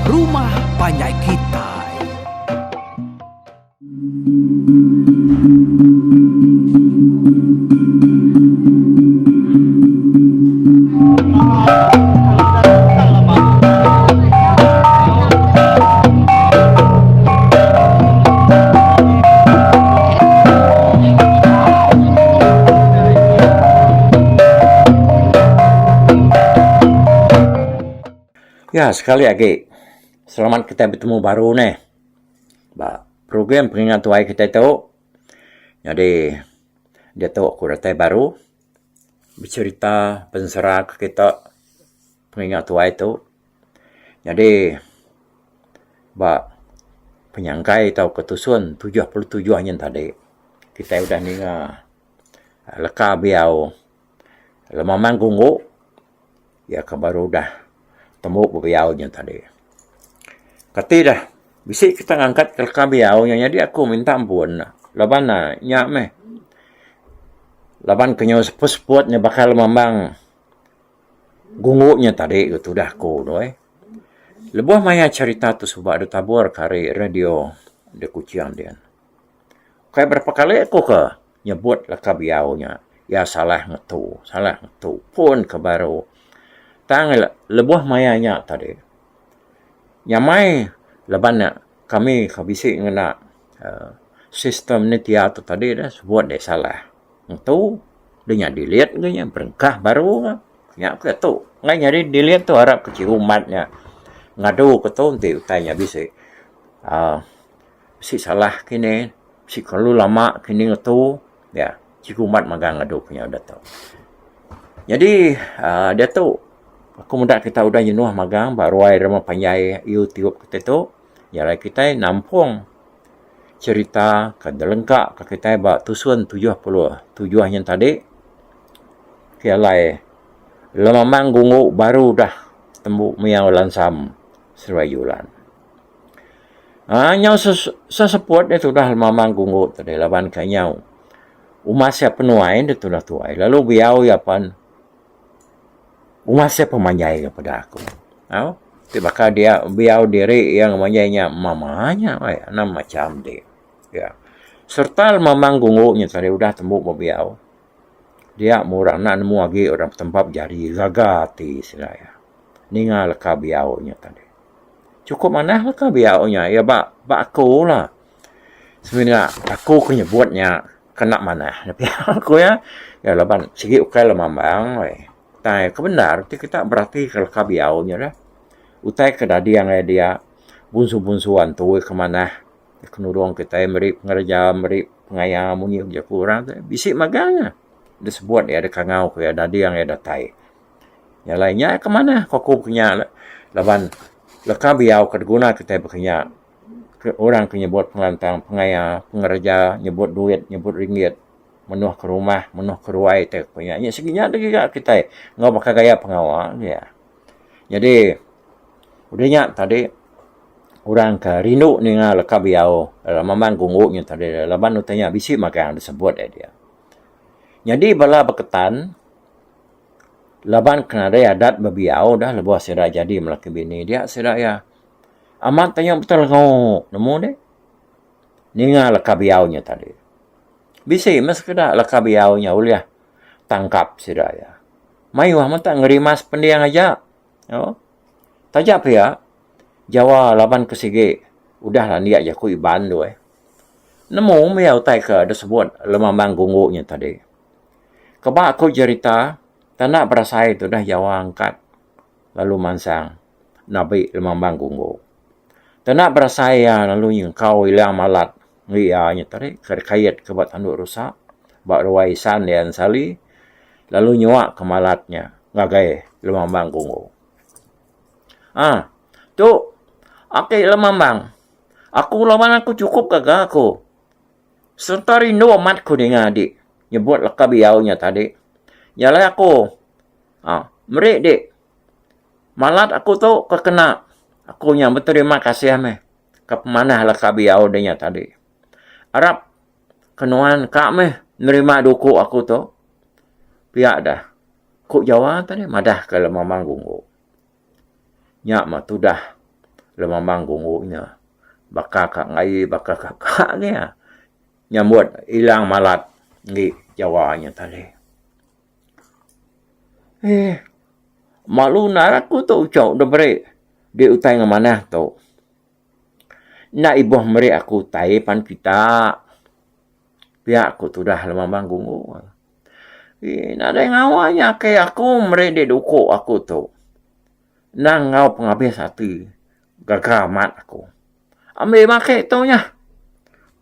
rumah panjai kitai. Ya sekali agi selamat kitai betemu baru neh ba program pengingat tuai kitai tu nyadi diatu aku datai baru becerita bensera ke kita pengingat tuai tu. Nyadi ba penyangkai tauka tusun 77 nyin tadi kitai udah ninga leka biau lemamang gunggu iya ke baru udah tembu bebiau nyin tadi. Kati dah bisi kita ngangkat ke leka biau nya nyadi aku minta ampun laban ne nya meh laban ke nyau seput-seput nya bakal lemambang Gunggu nya tadi ke tudah aku tu ai. Lebuh maya cherita tu suba deh tabur ke ari radio di Kuching din. Kai berapa kali aku ke nyebut leka biau nya iya salah ngetu salah ngetu pun ke baru. Tang lebuh maya nya tadi nyamai laban ne kami ke bisi ngena uhh sistem nitya tu tadi deh sebut deh salah. Ngetu deh nya delete ga nya berengkah baru ga. Nya ke tu enggai nyadi delete tu arap ke cikgu mat nya ngadu ke tu enti utai nya bisi uhh bisi salah kini bisi kelalu lama kini ngetu ya cikgu mat magang ngadu ke nya udah tu. Nyadi uhh diatu aku meda kita udah jenuh magang ba ruai rumah panjai YouTube kitai tu jalai kitai nampung. Cherita ke dilengka ka kitai ba tusun 77 nyin tadi ke alai lemamang gunggu baru dah tembu miau lansam seduai julan. Aaa nyau seseput deh tudah lemamang gunggu tadi laban ke nyau umas iya penuai deh tudah tuai lalu biau iya pan Umas iya pemanjai ga peda aku. Au ti baka dia biau diri iya ngemanjai nya mama nya weh anang macam ti. Ya. Serta lemambang gunggu nya tadi udah tembu bebiau dia meh orang enda nemu agi orang betempap jari gaga ati sida iya ninga leka biau nya tadi. Chukup manah leka biau nya iya ba ba aku lah. Semina aku ke nyebut nya kena manah ne pia ku iya. Ya laban sigi ukai lemambang weh. Utai ke bendar ti kita berati ke leka biau nya dah. Utai ke dadi angai dia bunsu-bunsu antu ke manah ke nulung kitai meri pengereja meri pengaya munyi jaku orang tu bisi magang nya. Disebut iya dikangau ku iya dadi angai datai. Nya alai nya ke manah ku aku kinya laban leka biau ke diguna kitai baka nya. Orang ke nyebut pengelantang pengaya pengereja nyebut duit nyebut ringgit menuh ke rumah menuh ke ruai tai ku nya. Nya sigi nya deh kitai enggau baka gaya pengawa dia. Jadi udah nya tadi orang ke rindu ninga leka biau memang gunggu nya tadi laban utai nya bisi magang disebut dia. Nyadi bala beketan laban ke nadai adat bebiau dah lebuh sida jadi melaki bini dia sida iya. Amat tanya betul lengo nemu deh. Ninga leka biau nya tadi. Bisi meh sekeda leka biau nya ulih tangkap sida iya. Mayuh meh tak ngerimas pending aja. Oh. Taja pia Jawa laban ke sigi udah landik jaku Iban tu eh. Nemu meh iya utai ke disebut lemambang gunggu nya tadi. Keba ku jerita tanda berasai tu dah Jawa angkat lalu mansang. Nabi lemambang gunggu. Tena berasai iya lalu nyengkau ilang malat ngi iya nya tadi ke dikait ke ba tandu rusa ba ruai isan iya ensali lalu nyua ke malat nya ngagai lemambang gunggu. Aa tu aki lemambang aku laban aku chukup gaga aku sereta rindu amat ku ninga adi nyebut leka biau nya tadi. Nya alai aku aa meri di Malat aku tu ke kena aku nya beterima kasih meh ke pemanah leka biau de nya tadi. Arap ke nuan ka meh nerima duku aku tu pia dah ku Jawa tadi madah ke lemambang gunggu. Nya meh tudah. Lemambang Gunggu nya baka ka enggai baka ka ka nya nyambut ilang malat enggi Jawa nya tadi. Eh malu endar aku tu uchu dep beri di utai ngemanah tu. Enda ibuh meri aku utai pan kita. Pia ku tudah Lemambang Gunggu. Eee nadai ngawa nya ake aku meri di duku aku tu. Endang enggau pengabis ati gaga amat aku. Ambi make tu nya.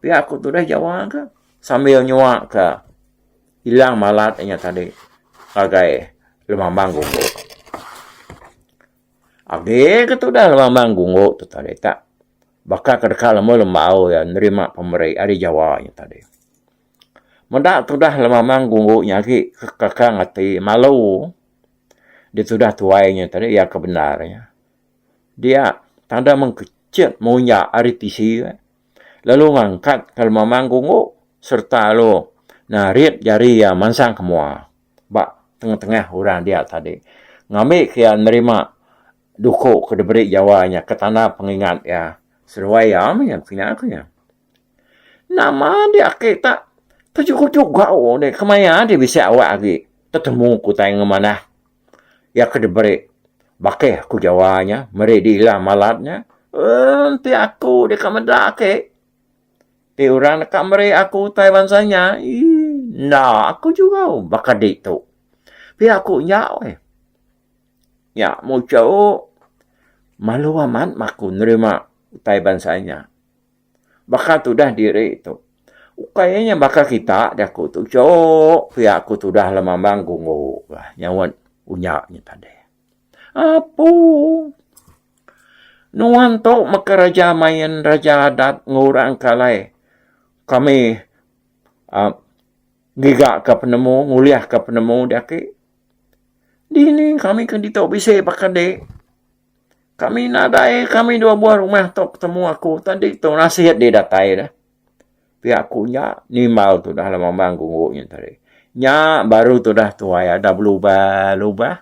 Pia ku tudah Jawa ke sambil nyua ka ilang malat inya tadi ngagai Lemambang Gunggu. Agi ke tudah Lemambang Gunggu tu tadi tak baka ke deka lemu lembau iya nerima pemeri ari Jawa nya tadi. Meda tudah Lemambang Gunggu nya agi kekang ati malu ditudah tuai nya tadi iya ke bendar nya. Dia tanda mengkechit munya ari tisi lalu ngangkat ka Lemambang Gunggu sereta lalu narit jari iya mansang ke mua. Ba tengah-tengah orang dia tadi. Ngambi ke iya nerima duku ke diberi Jawa nya ke tanda pengingat iya seduai iya meh nya kinya ku iya. Nama dia ake tak tejugo-jugau deh kemaya deh bisi awak agi tetemu ku utai ngemanah iya ke diberi bakih ku Jawa nya meri diilang malat nya. Emm enti aku deka meda ake. Ti orang deka meri aku utai bansa nya, ii enda aku jugau baka ditu. Pia ku nya weh. Nya muchu malu amat meh aku nerima utai bansa nya. Baka tudah diri tu. Ukai nya baka kita jaku tu chok pia ku tudah lemambang gunggu nyaut unya nya tadi. Apu. Nuan tu meka raja main raja adat enggau orang ke alai kami uhh ngiga ka penemu ngulih ka penemu diaki. Dini kami ke ditu bisi baka di. Kami nadai kami dua buah rumah tu ketemu aku tadi tu nasit di datai deh. Pia ku nya nimbal tudah lemambang gunggu nya tadi. Nya baru tudah tuai ada belubah lubah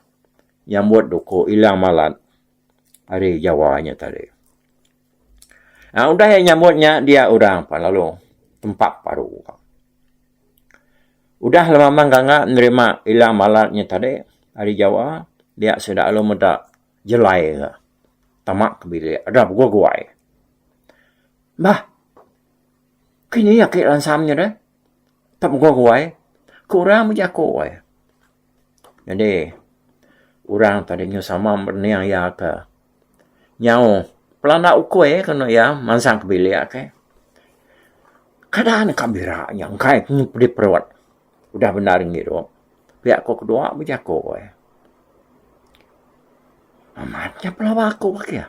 nyambut duku ilang malat ari Jawa nya tadi. Aaa udah iya nyambut nya dia orang pan lalu tempap baru. Udah lemambang ganga nerima ilang malat nya tadi ari Jawa dia sida lalu meda jelai ka tama ke bilik ada beguai-guai. Bah. Kini ake lansam nya deh. Tak mega guai. Ku orang bejaku ai. Nyadi orang tadi nyu sama merening iya ke nyau pelanda ukui kenu iya mansang ke bilik ke. Kada ne ka bira nya engkai pedih perut udah bendar ngirup. Pia ku kedua bejaku ai. Amat nya pelaba aku agi.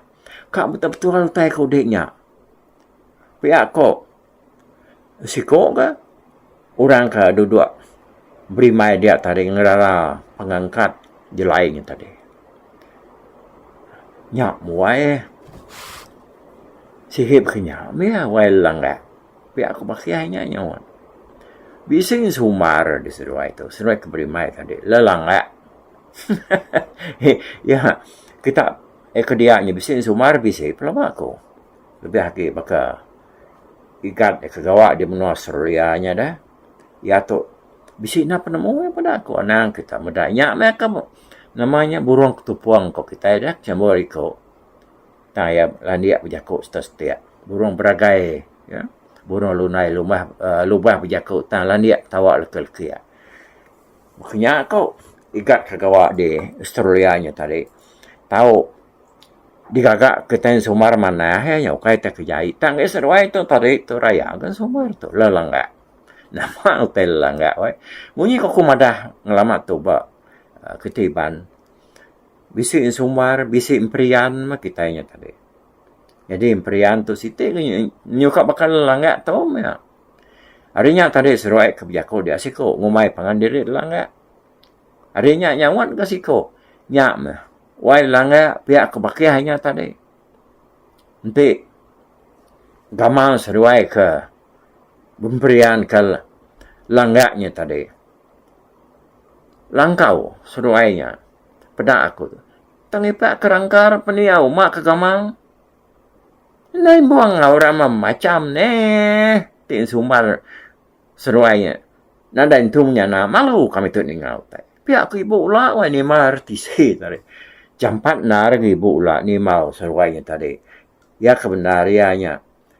Ka betul-betul utai ke udik nya. Pia ko siko ke orang ke duduk berimbai dia tadi ngerara pengangkat jelai nya tadi. Nya muai sihip ke nya mih wai langgak. Pia ko bakih nya nyuat. Bisi sumbar di seduai tu seduai ke berimbai tadi lelanggak. Iya kita ke dia nya bisi sumbar bisi pelaba ku. Lebih agi baka igat ke gawa di menua Australia nya deh. Iya tu bisi enda penemu iya peda ku anang kita meda nya meh ke nama nya burung ketupung ko kitai deh chambur iko. Tang iya landik bejaku setek-setek. Burung beragai ya burung lunai lumah uhh lubah bejaku tang landik tawa lekek-lekek. Baka nya ko igat ke gawa di Australia nya tadi tau digaga kitai sumber manah iya nya ukai tai ke jai tang agi seduai tu tadi tu raya ga sumber tu lelanggak. Nama utai lelanggak weh munyi ko ku madah ngelama tu ba kitai Iban. Bisi ensumbar, bisi emperian meh kitai nya tadi. Nyadi emperian tu siti nyuka baka lelanggak tu meh. Ari nya tadi seruai ke bejaku dia siku ngumbai pangan diri lelanggak. Ari nya nyaut ga siku nya meh wai lelanggak pia ke bakih inya tadi. Enti gamal seduai ke bemperian ke langgak nya tadi. Langkau seduai nya peda aku tu. Tang ipak ke rangkar pendiau ma ke gamal. Ndai buang enggau orang macham neh ti ensumbar seduai nya. Nadai entu menyana malu kami tu ninga utai. Pia ku ibu ula wai nimbal RTC tadi. Jampat endar agi ibu ula nimbal seduai nya tadi. Iya ke bendar iya nya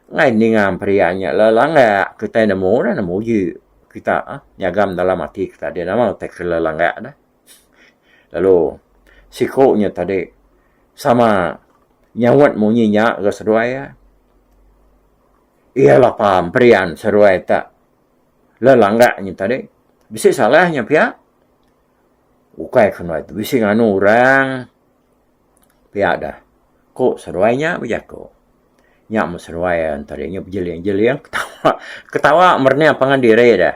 enggai ninga emperian nya lelanggak kitai nemu dah nemu uji kita nyagam dalam ati kita dia nama utai ke lelanggak dah. Lalu siku nya tadi sama nyaut munyi nya ga seduai iya. Iya lapa emperian seduai tak lelanggak nya tadi bisi salah nya pia ukai ke nuai tu bisi nganu orang pia dah ku seduai nya bejaku. Nya meh seduai iya tadi nya bejeling-jeling ketawa ketawa merening pangan diri dah.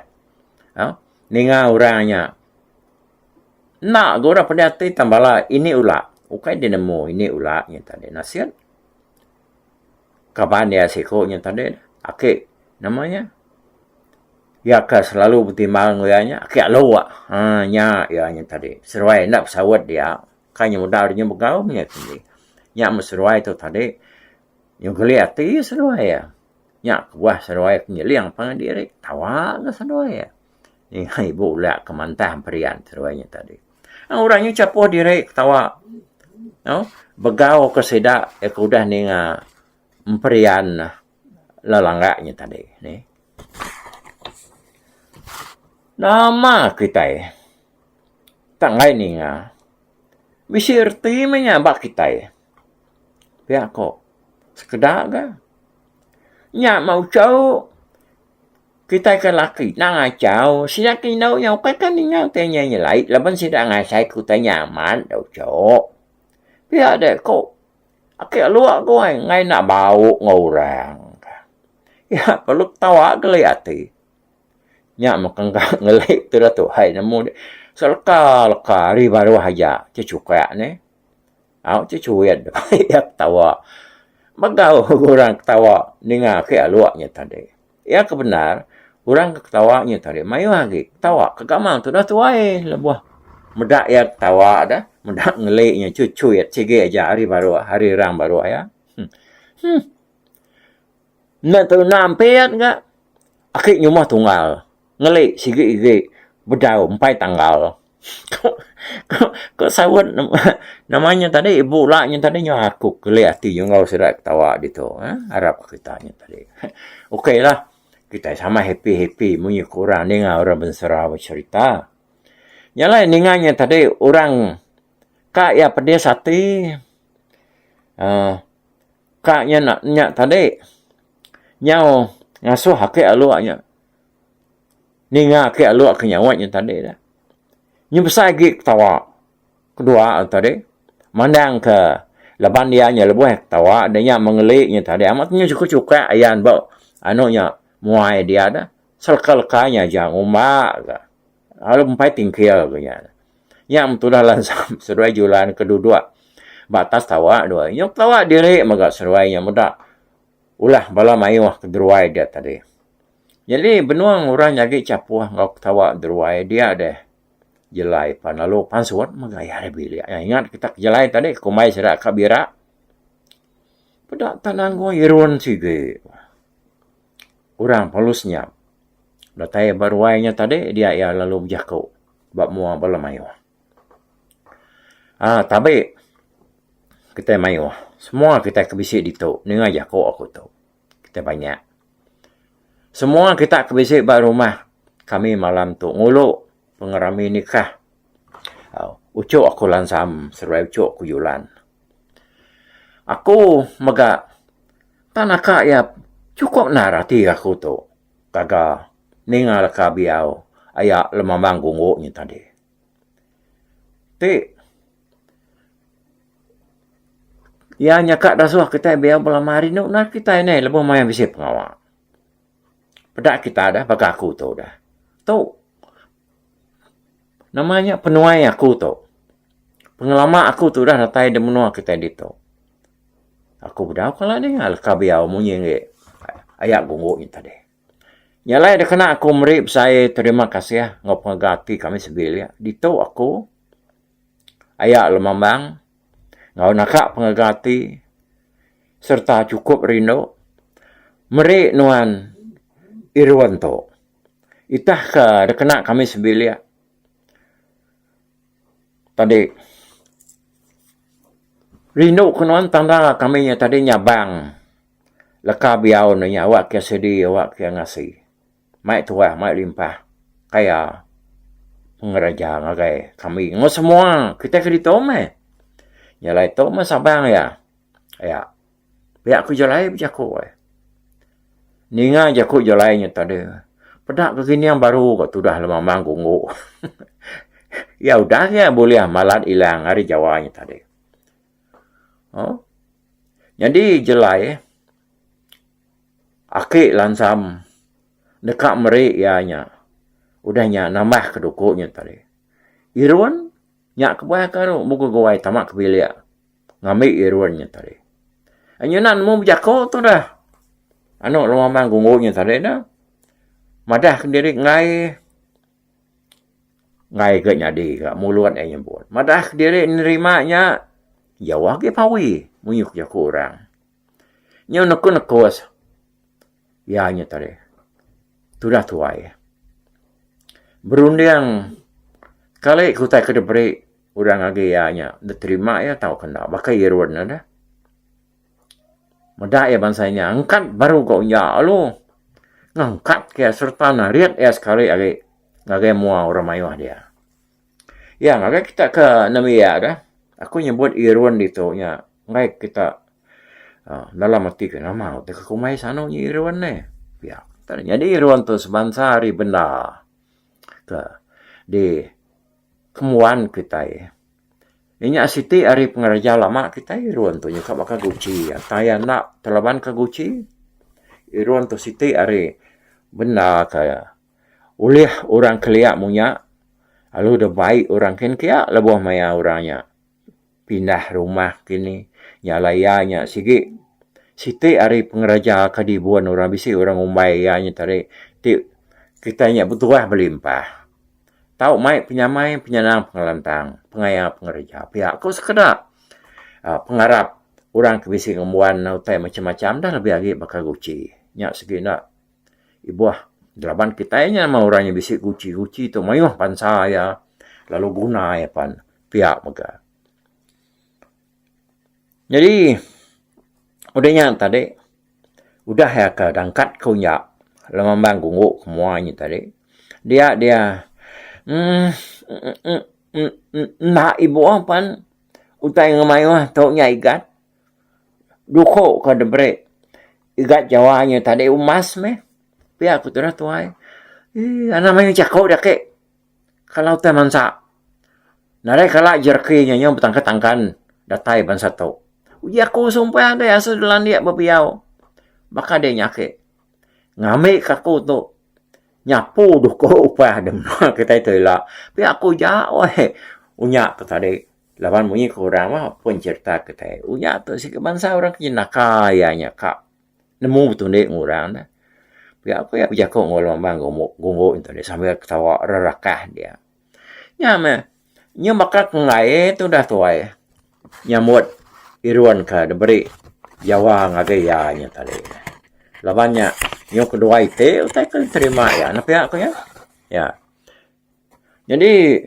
Ninga orang nya enda ga orang pedih ati tang bala ini ula ukai deh nemu ini ula nya tadi nasit kaban iya siku nya tadi ake nama nya iya ke selalu betimbal enggau iya nya ake alu uhh nya iya nya tadi seduai enda besaut dia kai nya meda nya begau nya tadi nya meh seduai tu tadi nyau geli ati seduai iya. Nya kebuah seduai ke nyeling pangan diri tawa ga seduai iya. Ninga ibu ulak ke mantah emperian seduai nya tadi. Orang nya chapuh diri ketawa au begau ke sida ke udah ninga emperian lelanggak nya tadi nih. Nama kitai tak enggai ninga bisi reti meh nya ba kitai pia ko sekeda ga. Nya mah uchu kitai ke laki enda ngachau sida ke indu nya ukai kan ninga utai nya nyelai laban sida ngasai ke utai nya amat da uchu. Pia deh ko ake aluk ko ai enggai enda bau enggau orang. Iya perlu ketawa geli ati. Nya meh kengka ngeli tudah tuhai nemu deh seleka leka ari baruh aja chechukak neh. Au ti chuit iya ketawa. Megau orang ketawa ninga ake aluk nya tadi. Iya ke bendar orang ke ketawa nya tadi mayuh agi ketawa ke gamal tudah tuai lebuh meda iya ketawa deh meda ngeli nya chuit chuit sigi aja ari baruh ari rang baruh iya. Huh. Enda tau ampit ga ake nyumah tunggal. Ngeli sigi igi bedau empai tanggal. Ko saut nama nya tadi ibu la nya tadi nyau aku geli ati enggau sida ketawa ditu uhh arap kita nya tadi. Ok lah kitai sama happy happy munyi ku orang ninga orang bensera becerita. Nya alai ninga nya tadi orang ka iya pedis ati uhh ka nya nya tadi nyau ngasuh ake aluk nya. Ninga ake aluk ke nyaut nya tadi dah. Nya besai agi ketawa kedua tadi mandang ke laban iya nya lebuh iya ketawa da nya mengeli nya tadi amat nya chukup chukak ayan ba anu nya muai dia dah seleka leka nya aja ngumba ga lalu empai tingkil ga nya. Nya meh tudah lansam seduai julan ke duduk ba atas tawa dua. Nya ketawa diri mega seduai nya meda ulah bala mayuh ke deruai dia tadi. Nyadi benung orang nyagi chapuh enggau ketawa deruai dia deh jelai pan lalu pansut mega iya ari bilik. Ingat kita ke jelai tadi kumbai sida ka bira. Peda tak nanggung irun sigi. Orang perlu senyap. Datai ba ruai nya tadi dia iya lalu bejaku ba mua bala mayuh. Aaa tabi kitai mayuh semua kitai ke bisi ditu ninga jaku aku tu. Kitai banyak. Semua kita ke bisi ba rumah kami malam tu ngulu pengerami nikah uchu aku Lansam seduai uchu aku Julan. Aku mega tak naka iya chukup endar ati aku tu gaga ninga leka biau aya lemambang gunggu nya tadi. Ti Iya nyaka dasuh kitai biau belama hari inu nah kitai neh lebuh maya bisi pengawa. Peda kita dah baka aku tu dah. Tu nama nya penuai aku tu. Pengelama aku tu udah datai da menua kitai ditu. Aku bedau kala ninga leka biau munyi enggi aya gunggu nya tadi. Nya alai da kena aku meri besai terima kasih enggau pengaga ati kami sebilik ditu aku. Aya lemambang enggau naka pengaga ati. sereta chukup rindu meri nuan irun tu. Itah ke dikena kami sebilik tadi rindu ke nuan tanda kami nya tadi nyabang leka biau ne nya awak ke sidi awak ke ngasi. Mai tuah mai limpah kaya pengeraja ngagai kami enggau semua kitai ke ditu meh. Nya alai tu meh sabang iya. Iya. Pia ku jalai bejaku ai. Ninga jaku jalai nya tadi peda ke gining baru ga tudah lemambang gunggu. Iya udah iya bulih malat ilang ari Jawa nya tadi. Oh. Nyadi jelai aki lansam deka meri iya nya udah nya nambah ke duku nya tadi. Irun nya kebuah ke ru mugu guai tama ke bilik. Ngambi irun nya tadi. Nyunan nemu bejako tu dah. Anu lemambang gunggu nya tadi dah. Madah kediri enggai. Enggai ga nyadi ga mulut iya nyebut. Madah kediri nerima nya jauh agi pawi munyi ku jaku orang. Nyu nekus-nekus iya nya tadi. Tudah tuai. Berunding kali ke utai ke diberi Orang agi iya nya diterima iya tauka enda baka irun ne deh. Meda iya bansa inya angkat baru ga unya lalu ngangkat ke iya sereta narit iya sekali agi ngagai mua orang mayuh dia. Iya ngagai kita ke nembiak deh aku nyebut irun ditu nya enggai kita uhh dalam ati ke nama utai ke kumbai sanu nya irun neh. Pia. Nyadi irun tu sebansa ari benda ke di Kembuan kitai. Inya siti ari pengereja lama kitai irun tu nyuka baka guchi. Tai enda telaban ke guchi irun tu siti ari benda ke ulih orang kelia munya lalu dep bai orang kin kia lebuh maya orang nya pindah rumah kini. Nya alai iya nya sigi siti ari pengereja ke dibun orang bisi orang ngumbai iya nya tadi ti kitai nya betuah belimpah. Tau mai penyamai penyenang pengelantang pengaya pengereja pia ku sekeda uhh pengarap orang ke bisi ngembuan utai macam macam dah lebih agi baka guchi nya sigi enda ibuh laban kitai nya meh orang nya bisi guchi guchi tu mayuh bansa iya lalu guna iya pan pia mega. Nyadi udah nya tadi udah iya ke dangkat ke unya lemambang gunggu ke mua nya tadi dia dia uhh enda ibuh pan utai ngemayuh tu nya igat duku ke diberi igat jawa nya tadi umas meh pia ku tunah tuai uhh anang mayuh jaku da ake. Kalau utai mansa nadai kala jereki nya nyau betangkan tangkan datai bansa tu. Uji aku sumpah deh asu landik bebiau baka deh nya ake. Ngambi ka aku tu nyapu duku upah da menua kitai tu ila. Pia aku ja weh unya tu tadi laban munyi ku orang mah pun cerita kitai. Unya tu sigi bansa orang ke jenaka iya nya ka. Nemu betundi enggau orang ne. Pia ku iya bejaku enggau lemambang gunggu nya tadi sambil ketawa rerakah dia. Nya meh nyu baka ke enggai tudah tuai nyambut irun ke diberi jawa ngagai iya nya tadi. Laban nya nyu kedua iti utai ke diterima iya ne pia ku iya. Ya. Nyadi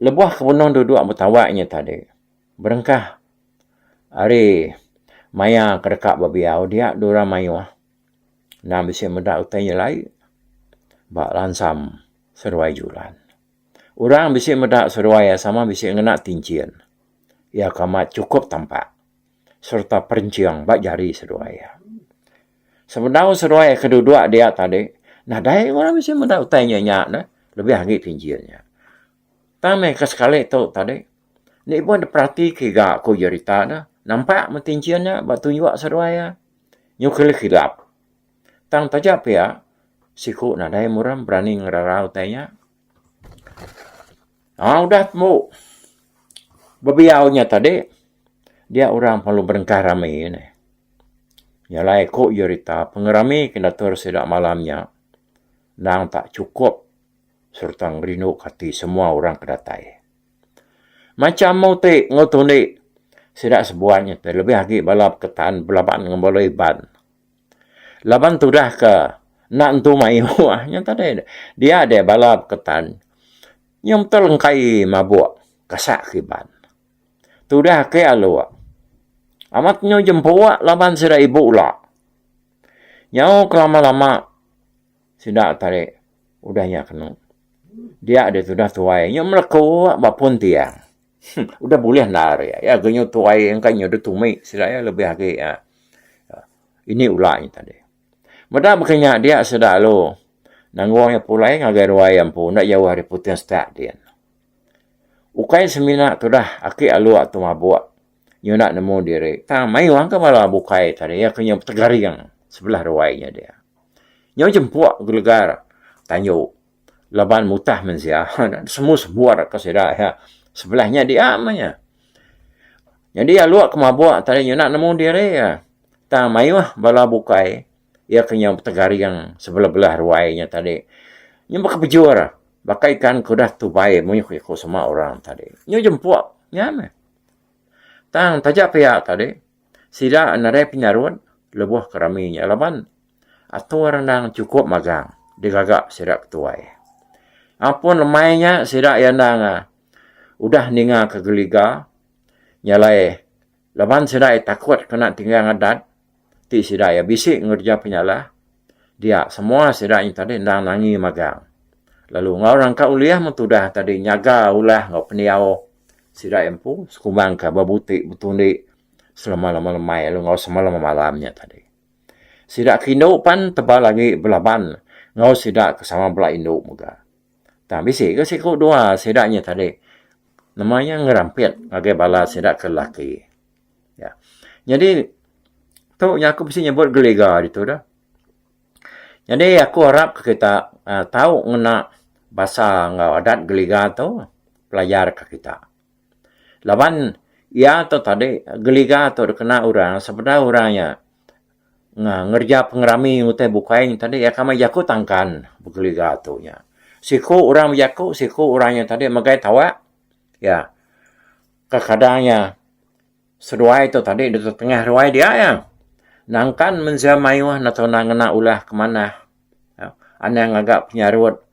lebuh ke benung duduk betawak nya tadi berengkah Ari maya ke deka bebiau dia dura mayuh endang bisi meda utai nyelai ba lansam seduai julan. Orang bisi meda seduai iya sama bisi ngena tinchin iya ke amat chukup tampak sereta perenching ba jari seduai iya. Sebedau seduai ke duduk dia tadi nadai orang bisi meda utai nya nya ne lebih agi tinchin nya. Tang meh ke sekali tu tadi Enda ibuh dep perati ke iga ku jerita ne nampak meh tinchin nya ba tunjuk seduai iya. Nyu kelih kilap. Tang taja pia siku nadai murem berani ngerara utai nya. Aaa udah tembu bebiau nya tadi dia orang perlu berengkah rami ne. Nya alai ku jerita pengerami ke diatur sida malam nya endang tak chukup sereta ngerinduka ati semua orang ke datai. Macham uti enggau tundi. Sida sebuat nya ti lebih agi bala peketan belaban enggau bala Iban. Laban tudah ke enda entu mayuh nya tadi dia deh bala peketan nyau betul engkai mabuk kasak ke Iban. Tudah ake aluk amat nyau jempuk laban sida ibu ula. Nyau kelama-lama sida tadi udah nya kenu. Dia deh tudah tuai nyau meleku ba pun tiang. Udah bulih endar iya. Iya ga nyau tuai engka nyau deh tumi sida iya lebih agi uhh ini ula nya tadi. Meda baka nya dia sida lalu nanggung iya pulai ngagai ruai iya empu enda jauh ari puting setak din. Ukai semina tudah aki aluk tu mabuk nyunak nemu diri tang mayuh ka bala bukai tadi iya ke nyau betegaring sebelah ruai nya dia. Nyau jempuk gelegar tanju laban mutah mensia semu sebur ka sida iya sebelah nya dia meh nya. Nyadi aluk ke mabuk tadi nyunak nemu diri iya tang mayuh bala bukai iya ke nyau betegaring sebelah-belah ruai nya tadi. Nyau bekepejur baka ikan ke udah tubai muyuh ku sema orang tadi. Nyau jempuk nya meh. Tang taja pia tadi, sida nadai penyarut lebuh ke rami nya laban atur endang chukup magang digaga sida ketuai. Ampun lemai nya sida iya endang udah ninga ke geliga nya alai laban sida iya takut kena tinggang adat ti sida iya bisi ngereja penyalah dia semua sida nya tadi endang nangi magang lalu enggau nangka ulih meh tudah tadi nyaga ulah enggau pendiau Sida empu sekumbang ka bebuti betundi selama-lama lemai lalu enggau semalam malam nya tadi. Sida ke indu pan tebal agi belaban enggau sida ke sama bela indu mega. Tang bisi ga siku dua sida nya tadi nama nya ngerampit ngagai bala sida ke lelaki. Ya. Nyadi tu nya aku bisi nyebut geliga ditu dah. Nyadi aku arap ke kita tau ngena basa enggau adat geliga tu pelajar ke kita. Laban iya tu tadi geliga tu dikena orang sebedau orang nya ngereja pengerami utai bukai nya tadi iya ka meh jaku tangkan begeliga tu nya. Siku orang bejaku siku orang nya tadi megai tawak iya. Kadang iya Seduai tu tadi deka tengah ruai dia iya. Nangkan mensia mayuh enda tau ngena ulah ke manah. Anang ngaga penyarut,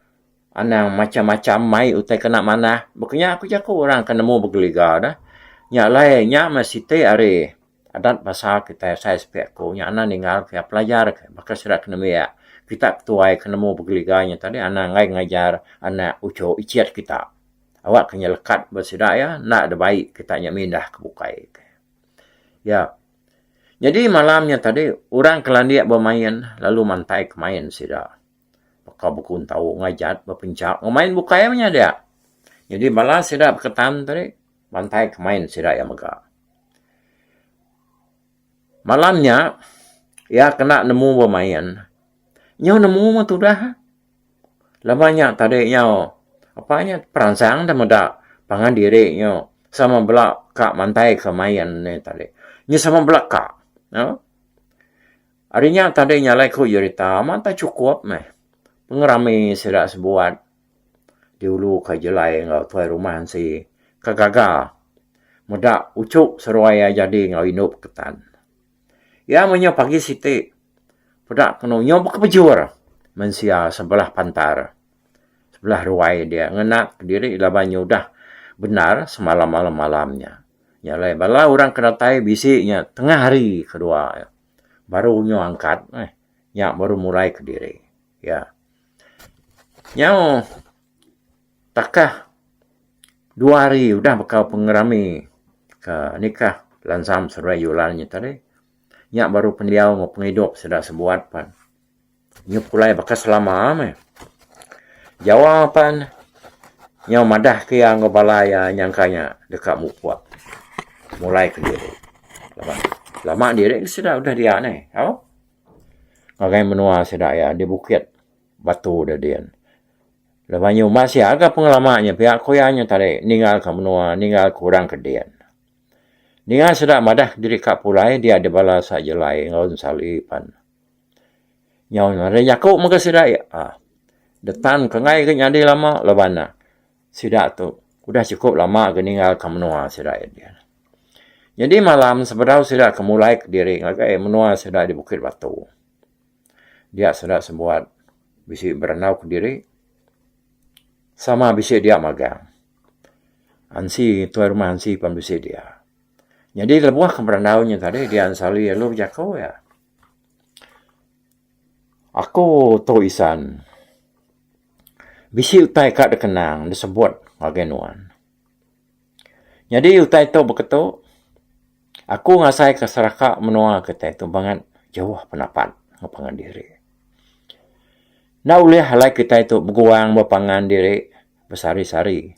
anang macam-macam mai utai kena manah. Baka nya ku jaku orang ke nemu begeliga dah. Nya alai nya meh siti ari adat basa kitai asai sepi aku nya anang ninggal ke pelajar ke baka sida ke nembiak. Kita ketuai ke nemu begeliga nya tadi anang enggai ngajar anak uchu ichit kita. Awak ke nyelekat ba sida iya enda da bai kita nya mindah ke bukai. Ya. Nyadi malam nya tadi orang ke landik bemain lalu mantai ke main sida. Baka bekuntau ngajat bepencha enggau main bukai meh nya dia. Nyadi bala sida beketan tadi mantai ke main sida iya mega. Malam nya iya kena nemu bemain. Nyau nemu meh tudah. Lebuh nya tadi nyau apa nya peransang da meda pangan diri nyu sama bela ka mantai ka main ne tadi. Nyu sama bela ka au. Ari nya tadi nya alai ku jerita amat tak chukup meh pengerami sida sebuat diulu ka jelai enggau tuai rumah ansi ka gaga meda uchu seruai iya jadi enggau indu peketan. Iya meh nyau pagi siti peda kenu nyau bekepejur mensia sebelah pantar sebelah ruai dia ngena kediri laban nya udah bendar semalam malam malam nya. Nya alai bala orang ke datai bisi nya tengah hari kedua baru nyau angkat meh nya baru mulai kediri. Iya. Nyau takah dua hari udah bekau pengerami ke nikah Lansam seduai Yulan nya tadi. Nya baru pendiau enggau pengidup sida sebuat pan. Nyau pulai baka selama meh. Jawa pan nyau madah ke iya enggau bala iya nyangka nya deka mupuk mulai kediri. Laban lama diri sida udah dia neh au. Ngagai menua sida iya di bukit batu da din. Laban nya umbas iya ga pengelama nya pia ku iya nya tadi ninggal ka menua ninggal ka orang ke din. Ninga sida madah diri ka pulai dia dibala sa jelai enggau ensali pan. Nyau nadai jaku mega sida iya. Detan ke enggai ke nyadi lama laban ne sida tu udah chukup lama ke ninggal ka menua sida iya. Nyadi malam sebedau sida ke mulai kediri ngagai menua sida di Bukit Batu. Dia sida sebuat bisi berandau kediri sama bisi dia magang. Ansi tuai rumah Ansi pun bisi dia. Nyadi lebuh ke berandau nya tadi dia Ensali lalu bejaku iya. Aku tu isan bisi utai ka dikenang disebut ngagai nuan. Nyadi utai tu beketu aku ngasai ke seraka menua kitai tu bangat jauh penapat enggau pangan diri. Enda ulih alai kitai tu beguang bepangan diri besehari-sehari.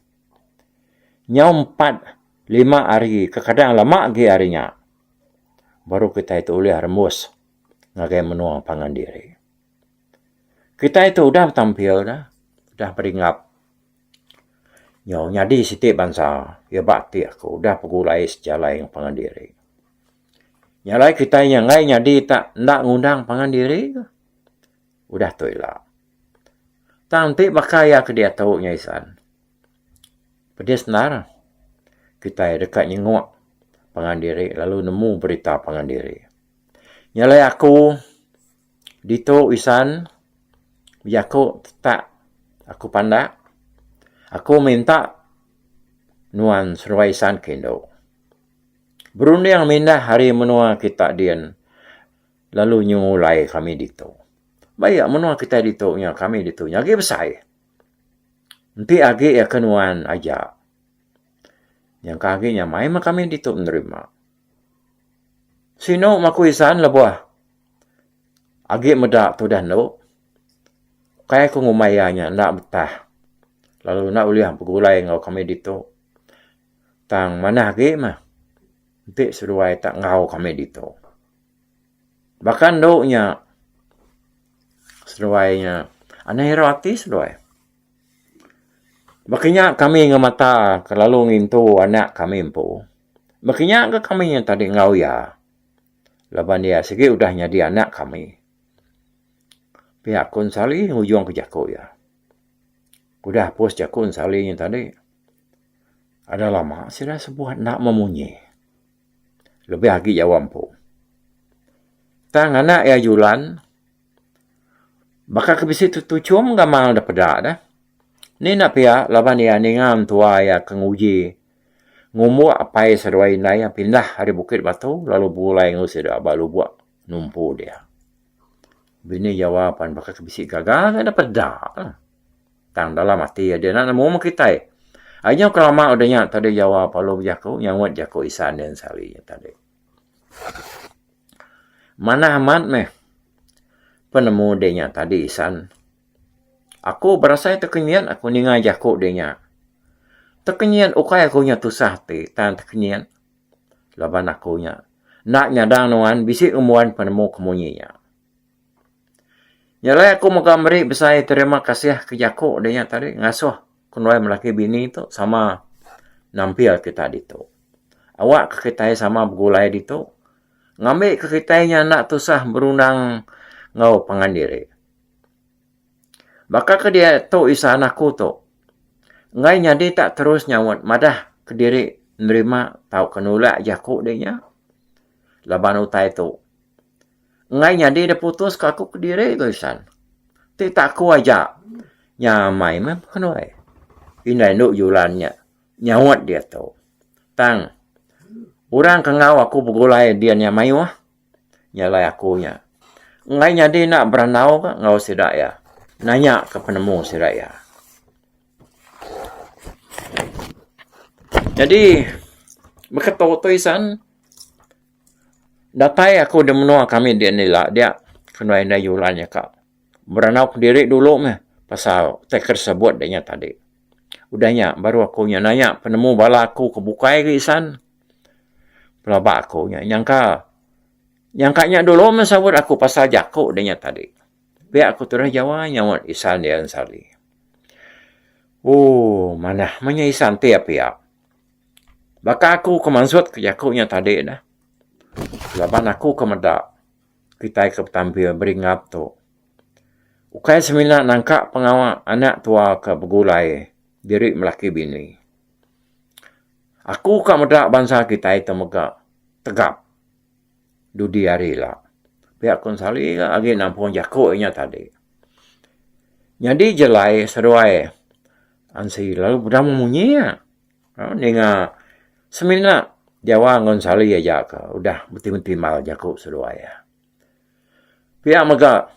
Nyau empat lima hari kekadang lama agi ari nya baru kitai tu ulih rembus ngagai menua pangan diri. Kitai tu udah betampil ne udah beringgap. Nyau nyadi siti bansa iya ba ati aku udah pegulai sejalai enggau pangan diri. Nya alai kitai nya enggai nyadi tak enda ngundang pangan diri ka udah tu ila. Tang enti baka iya ke diatu nya isan pedis endar kitai deka nyenguk pangan diri lalu nemu berita pangan diri. Nya alai aku Ditu isan bejaku tetak aku pandak. Aku minta nuan seduai isan ke indu. Berunding mindah ari menua kita din lalu nyengulai kami ditu. Baik menua kita ditu nya kami ditu nya agi besai. Enti agi iya ke nuan aja nyangka agi nyamai meh kami ditu nerima. Sinu maku isan lebuh Agi meda tudah endu, ukai ku ngumbai iya nya enda betah lalu enda ulih begulai enggau kami ditu. Tang manah agi mah enti seduai tak enggau kami ditu. Baka endu nya seduai nya anang irau ati seduai. Baka nya kami ngemata ke lalu ngintu anak kami empu. Baka nya ga kami nya tadi enggau iya. Laban iya sigi udah nyadi anak kami. Pia ku Ensali ngujungka jaku iya. Udah apus jaku Ensali nya tadi, ada lama sida sebuat enda memunyi. Lebih agi jawa empu. Tang anak iya Julan baka ke bisi tetuchum gamal da peda deh. Ni enda pia laban iya ninga entua iya ke nguji Ngumbuk apai seduai indai iya pindah ari Bukit Batu lalu begulai enggau sida ba lubok numpu dia. Bini Jawa pan baka ke bisi gaga ga dep peda lah. Tang dalam ati iya dia enda nemu meh kitai. Ai nyau ke lama udah nya tadi Jawa perlu bejaku nyaut jaku isan din sehari nya tadi. Manah amat meh penemu deh nya tadi isan. Aku berasai tekenyit aku ninga jaku deh nya. Tekenyit ukai aku nya tusah ati tang tekenyit laban aku nya enda nyadang nuan bisi ngembuan penemu ke munyi nya. Nya alai aku mega meri besai terima kasih ke jaku deh nya tadi ngasuh kenuai melaki bini tu sama nampil kita ditu. Awak ke kitai sama begulai ditu ngambi ke kitai nya enda tusah berundang enggau pangan diri. Baka ke diatu isan aku tu enggai nyadi tak terus nyaut madah kediri nerima tauka nulak jaku deh nya laban utai tu enggai nyadi da putus ka aku kediri ku isan. Ti tak aku aja nyamai meh kenuai indai endo julan nya nyaut diatu. Tang orang ke enggau aku begulai din nya mayuh. Nya alai aku nya. Enggai nyadi enda berandau ka enggau sida iya. Nanya ka penemu sida iya. Nyadi beketu tu isan datai aku da menua kami di ila dia kenduai indai julan nya ka berandau kediri dulu meh pasal utai ke disebut da nya tadi. Udah nya baru aku nya nanya penemu bala aku ke bukai agi isan. Pelaba aku nya nyangka nyangka nya dulu meh saut aku pasal jaku da nya tadi. Pia ku terus jawa nyaut isan dia ensali. Ooh manah meh nya isan ti pia. Baka aku ke mansut ke jaku nya tadi neh laban aku ke meda kitai ke betampil beringap tu ukai semina nangka pengawa anak tua ke begulai diri melaki bini. Aku ka meda bansa kitai tu mega. tegap dudi hari ila. Pia ku Ensali ga agi nampung jaku inya tadi. Nyadi jelai seduai Ansi lalu beda memunyi iya. Ninga semina Jawa enggau Ensali aja ke udah betimbal-timbal jaku seduai iya. Pia mega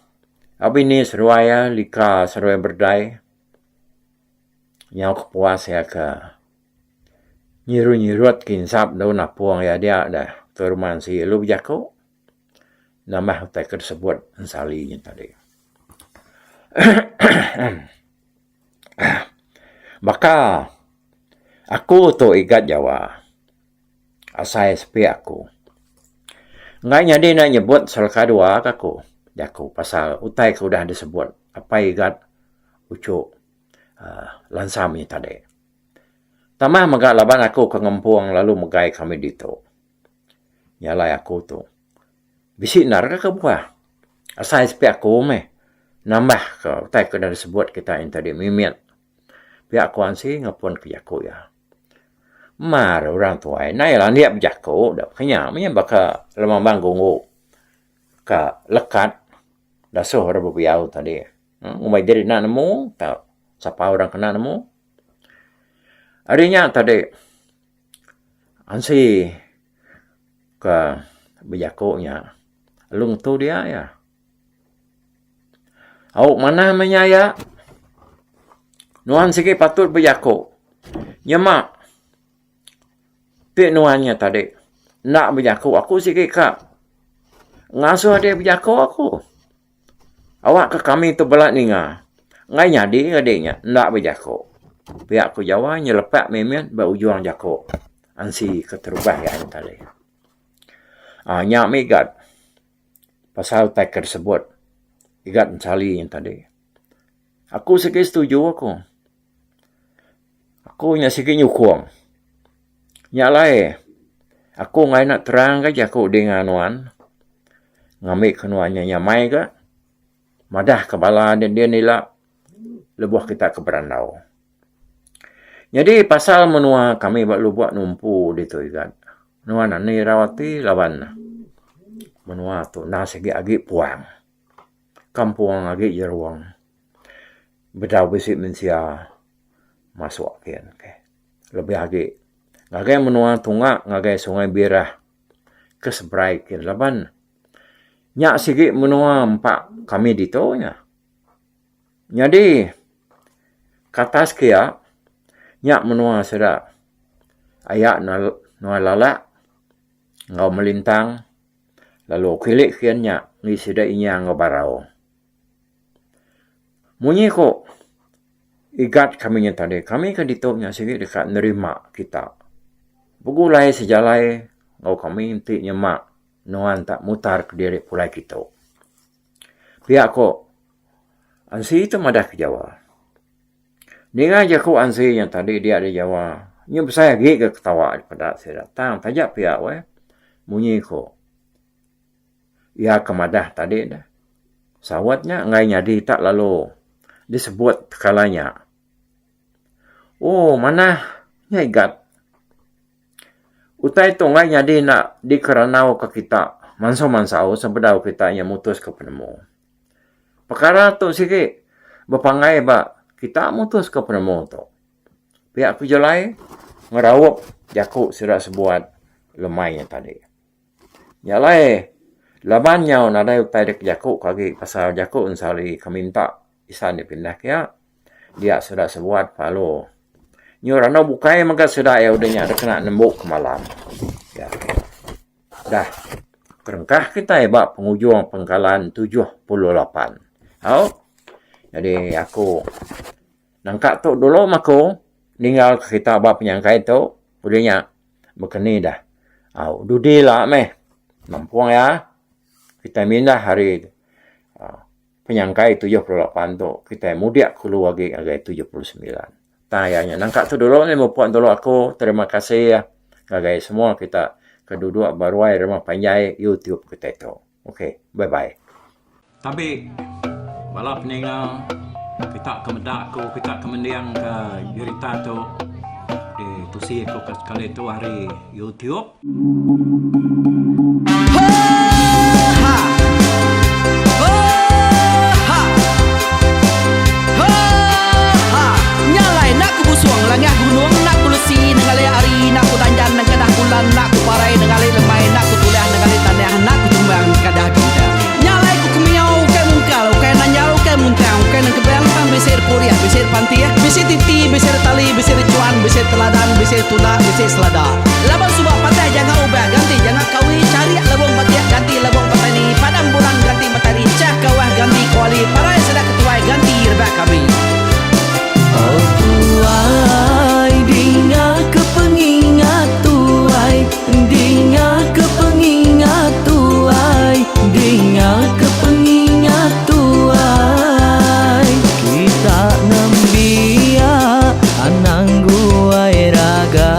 bini seduai iya lika seduai berdai nyau kepuas iya ke nyirut-nyirut ke insap daun apung iya dia deh ke rumah ensi lalu bejaku nambah utai ke disebut Ensali nya tadi. Baka aku tu igat jawa. Asai sepi aku. Enggai nyadi enda nyebut seleka dua ka aku jaku pasal utai ke udah disebut apai igat uchu uhh lansam nya tadi. Tambah mega laban aku ke ngempung lalu megai kami ditu. Nya alai aku tu bisi endar ka kebuah. Asai sepi aku meh nambah ka utai ke udah disebut kita nya tadi mimit. Pia ku Ansi ngepun ke jaku iya. Mar orang tuai ndai landik bejaku da kinya mih baka lemambang gunggu ka lekat dasuh orang bebiau tadi. Ngumbai diri enda nemu tau sapa orang ke enda nemu. Ari nya tadi Ansi ke bejaku nya lalu ngetu dia iya. Au manah meh nya aya. Nuan sigi patut bejaku. Nyema ti nuan nya tadi enda bejaku aku sigi ka ngasuh deh bejaku aku. Awak ka kami tu bala ninga. Enggai nyadi adi nya enda bejaku. Pia ku Jawa nyelepak mimit ba ujung jaku ansi keterubah iya nya tadi. Aaa nya mih ga. Pasal utai ke disebut Igat Ensali nya tadi. Aku sigi setuju aku. Aku nya sigi nyukung. Nya alai aku enggai enda terang ga jaku dinga nuan ngambi ke nuan nya nyamai ga madah ke bala ne din ila lebuh kita ke berandau. Nyadi pasal menua kami ba Lubok Numpu ditu igat nuan anih irau ati laban menua tu enda sigi agi puang. Kampung agi jerung bedau bisi mensia masuk kin. Lebih agi ngagai menua tunga ngagai Sungai Birah ke seberai kin laban nya sigi menua empa kami ditu nya. Nyadi katas ke iya nya menua sida aya nuai lalak enggau melintang lalu kili kian nya ngi sida inya enggau barau. Munyi ku igat kami nya tadi kami ke ditu nya sigi deka nerima kita begulai sejalai enggau kami enti nyema nuan tak mutar kediri pulai kitu. Pia ko Ansi tu madah ke Jawa. Ninga jaku Ansi nya tadi dia di Jawa nyu besai agi ga ketawa peda sida tang taja pia weh munyi ko iya ke madah tadi ne saut nya enggai nyadi tak lalu disebut tekala nya. Ooh manah nya igat. Utai tu enggai nyadi enda dikerandauka kita mansau-mansau sebedau kita nya mutuska penemu. Pekara tu sigi bepanggai ba kita mutuska penemu tu. Pia ku Julai ngeraup jaku sida sebuat lemai nya tadi. Nya alai laban nyau nadai utai dek jaku ke agi pasal jaku ensali ke minta isan dipindah kiya dia sida sebuat lalu nyu randau bukai mega sida iya udah nya dek kena nembu ke malam. Ya. Dah kerengkah kitai ba pengujung pengkalan 78. Au. Jadi aku nangka tu dulu meh aku ninggal ke kita ba penyangkai tu udah nya Baka ni dah. Au dudi la meh nampung iya kitai mindah ari uhh penyangkai 78 tu kitai mudik kulu agi ngagai 79. Tang iya nya nangka tu dulu meh mupuk dulu aku terima kasih ngagai semua kita ke duduk ba ruai rumah panjai YouTube kitai tu. Ok bye bye. Tabi bala peninga kita ke meda ku kita ke mending ka jerita tu di. Tusi aku ke sekali tu ari YouTube. Nya alai enda ku busung langah gunung enda ku lesi nengali hari enda ku danjan nengkadah bulan enda ku parai nengali lemai enda ku tulah nengali tanah enda ku tumbang nengkadah bintang. Nya alai ku kemiau ukai mungkal ukai nanjal ukai muntang ukai nengkebang tang bisi repurih bisi repantih bisi titi bisi retali bisi rechuan bisi teladan bisi tunda bisi selada. Laban suba patah janga ubah ganti janga kawi charik lebung batik ganti lebung petani padam bulan ganti matari chah kawah ganti kuali parai sida ketuai ganti rebak kami. Oh tuai dinga ke pengingat tuai dinga ke pengingat tuai dinga ke pengingat tuai kita nembiak anang guai raga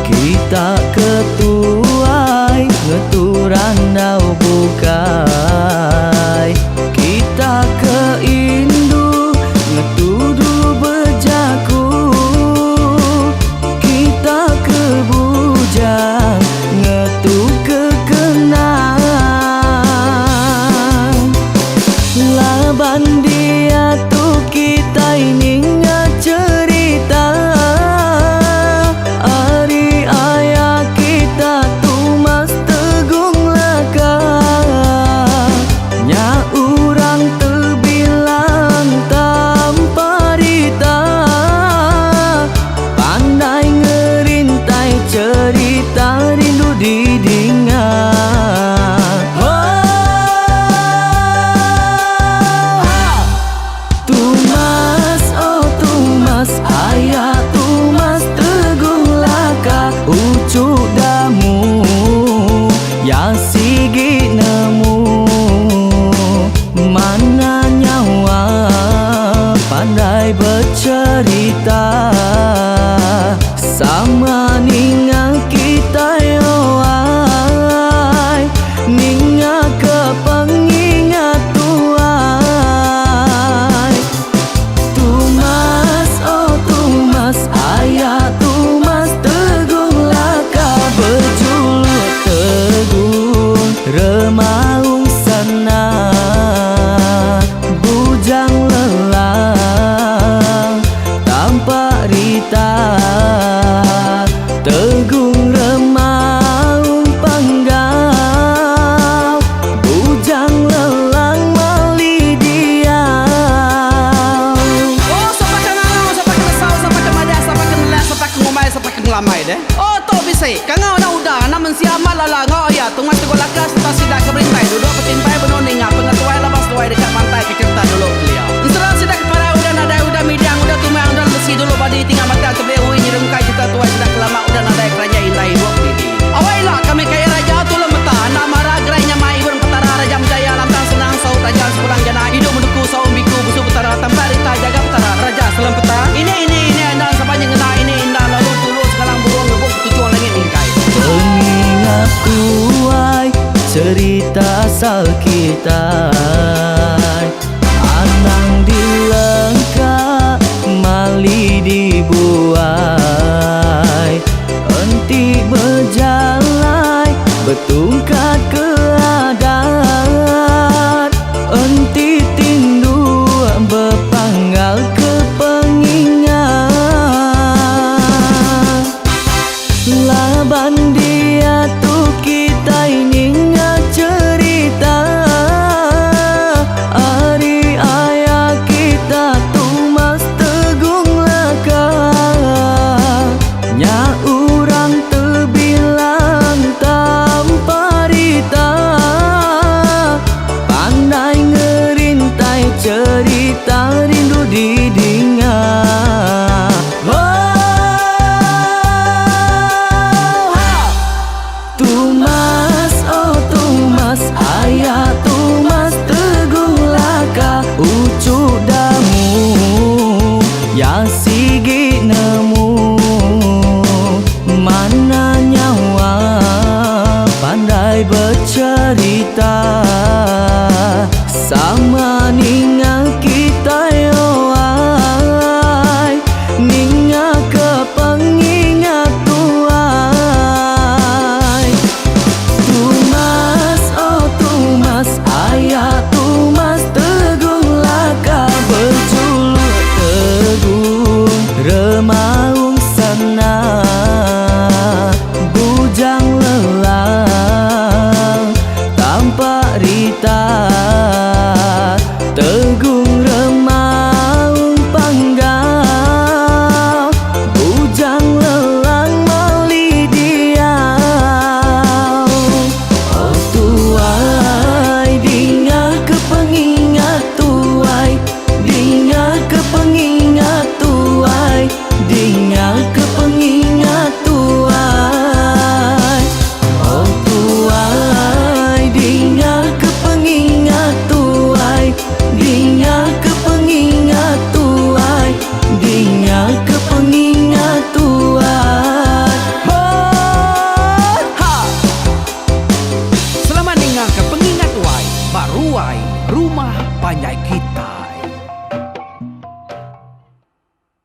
kita ke tuai ngetu randau bukai kita ke indu ngetu dulu bejaku kita ke bujang ngetu ke kenang laban diatu kitai ninga cherita ari aya kita Tumas Tegung Laka nya urang tebilang tanpa rita pandai ngerintai cherita rindu didinga. Tumas oh Tumas aya Tumas Tegung Laka uchu damu ya sigi nemu mana nyawa pandai becerita sama ninga kitai owai ninga ke pengingat tuai Tumas oh Tumas aya Tumas Tegung Laka bejuluk Tegung Remaung Sana Bujang Lelang Tampak Rita Tegung Remaung Panggau Bujang Lelang Mali Diau. Oh sapa ke ngangau sapa ke nesau sapa ke madah sapa ke nelak sapa ke ngumbai sapa ke ngelamai deh. Oh tu bisi kangau enda udah anak mensia amat lala enggau iya tungai teguh laka sereta sida ke berintai duduk betimpai benung ninga pengetuai laban seduai deka mantai ke cherita dulu kelia. Ensera sida ke parai udah nadai udah midang udah tumang udah lesi dulu badi tinggal batang tebeli ui nyerungkai cherita tuai sida ke lama udah nadai keranjai indai ibup didi. Awai ila kami kaya raja tulung meta enda mara gerai nyamai ibun petara raja menjaya lantang senang saut raja sepulang jana idup menuku saum biku busu petara tampak rita jaga petara raja selempeta ini ini ini enda sapa nyengena ini enda lalu tulu sekalang burung ngebuk ketuchung langit mingkai. Pengingat tuai cerita asal kitai Anang dilengka mali dibuai Enti bejalai betungkat ke adat Enti tinduk bepanggal ke pengingat Laban.